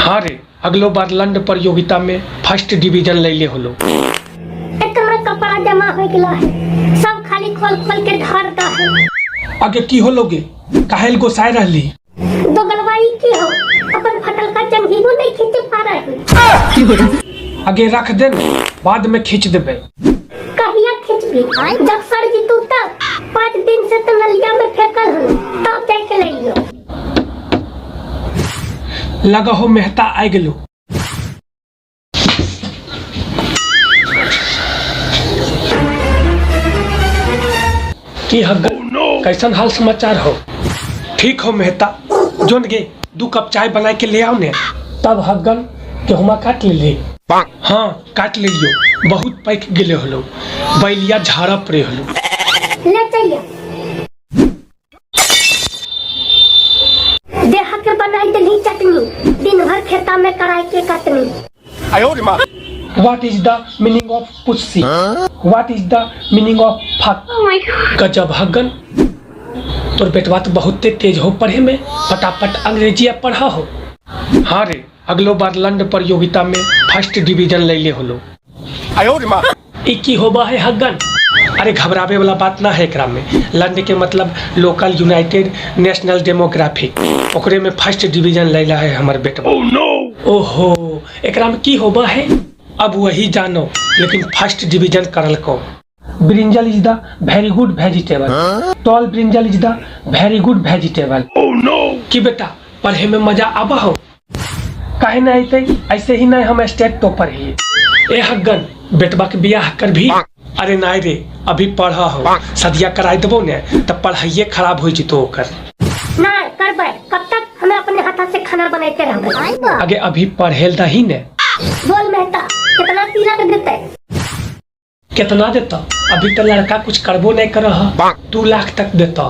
हाँ रे, अगलो बार लंड प्रतियोगिता में फर्स्ट डिवीजन लैले होलो। इतना कपड़ा जमा हो गया है, सब खाली खोल खोल के धरता है। आगे की हो लोगे, काहेल गोसाए रहली? दोगलवाई की हो, अपन फटल का जंघीबो नहीं खींच पा रहे। आगे रख दे न, बाद में खींच देबे। कहिया खींचबी? जब सर जीतू तब। 5 दिन से तो नलिया में फेंकल हूँ, तब जाके लइयो। लगा हो मेहता आ गेलो। की हग्गा, कैसन हाल समाचार हो? ठीक हो मेहता। जोन गे 2 कप चाय बना के ले आओ ने। तब हग्गन गेहुमा काट ले। हाँ काट ले लियो, बहुत पैक गेले होलो, बैलिया झाड़ा पड़े होलो। ले चलिए देहा के बनाई देली चटनी, दिन भर खेता में कराई के कटनी। What is the meaning of pussy? What is the meaning of fuck? गजब हगन, तोर बेटवा तो बहुते तेज हो पढ़े में, फटाफट अंग्रेजी पढ़ा हो। हाँ रे, अगलो बार लंड प्रतियोगिता में फर्स्ट डिवीजन लैले होलो। ई की होबा है हगन? अरे घबरावे वाला बात ना है एकरा में। लंड के मतलब लोकल यूनाइटेड नेशनल डेमोग्राफिक, ओकरे में फर्स्ट डिवीजन लैला है हमर बेटवा। Oh no! ओहो, एकरा में की होबा है अब वही जानो, लेकिन फर्स्ट डिवीजन करल को। Brinjal is the very good vegetable, tall brinjal is the very good vegetable. की बेटा पढ़े में मजा आबा हो? काहे नहीं अइतै, ऐसे ही नहीं हम स्टेट टॉपर हिए। ए हग्गन, बेटवा के बियाह कर भी? अरे नहीं रे, अभी पढ़ा हो, सदिया कराई देबो ने तब पढ़ाइए खराब हो जितो ओकर। ना करबै, कब तक हमें अपने हाथ से खाना बनाते रहबै? आगे अभी पढ़ेल दही ने। बोल मेहता, कितना तिलक देते? कितना देता? अभी तो लड़का कुछ करबो नहीं कर रहा, 2 लाख तक देता।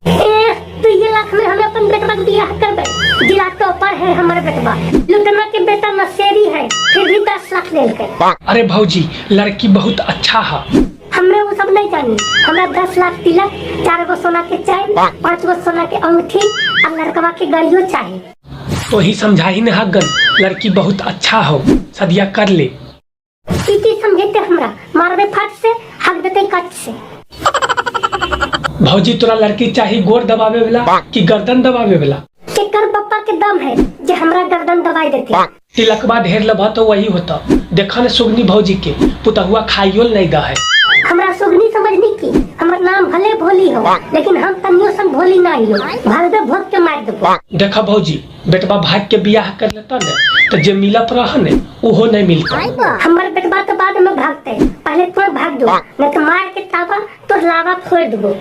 ए 2 लाख में हमें अपन बेटवा के बियाह करबै? जिला टॉपर है हमारे बेटवा, लुटना के बेटा नशेड़ी है, फिर भी 10 लाख लेलकै। अरे भौजी, लड़की बहुत अच्छा है। हमरे वो सब नहीं जानी, हमरा 10 लाख तिलक, 4 गो सोना के चैन, 5 गो सोना के अंगूठी और लड़कवा के गाड़ियों चाहिए। तो ही समझाही ने हगन, लड़की बहुत अच्छा हो, सदिया कर ले। की की समझेते हमरा, मारबे फट से, हक देते कट से। भौजी तोरा लड़की चाही गोर दबावे वाला कि गर्दन दबावे वाला? केकर बप्पा के दम है जे हमरा गर्दन दबाई देते? तिलकबा ढेर लबा तो वही होता। देखा ने सुगनी भौजी के पुतहुआ खाइयो नहीं दा है। हमरा सुगनी समझनी की हमर नाम भले भोली हो, लेकिन हम तनियो सन भोली नहीं हो, भलबे भोग के मार देबो। देखा भौजी, बेटवा भाग के बियाह कर लेता ने तो जे मिलत रह ने उहो नहीं मिलता। हमर बेटवा तो बाद में भागते, पहले तू भाग दो, नहीं तो मार के तावा तो लावा फोड़ देबो।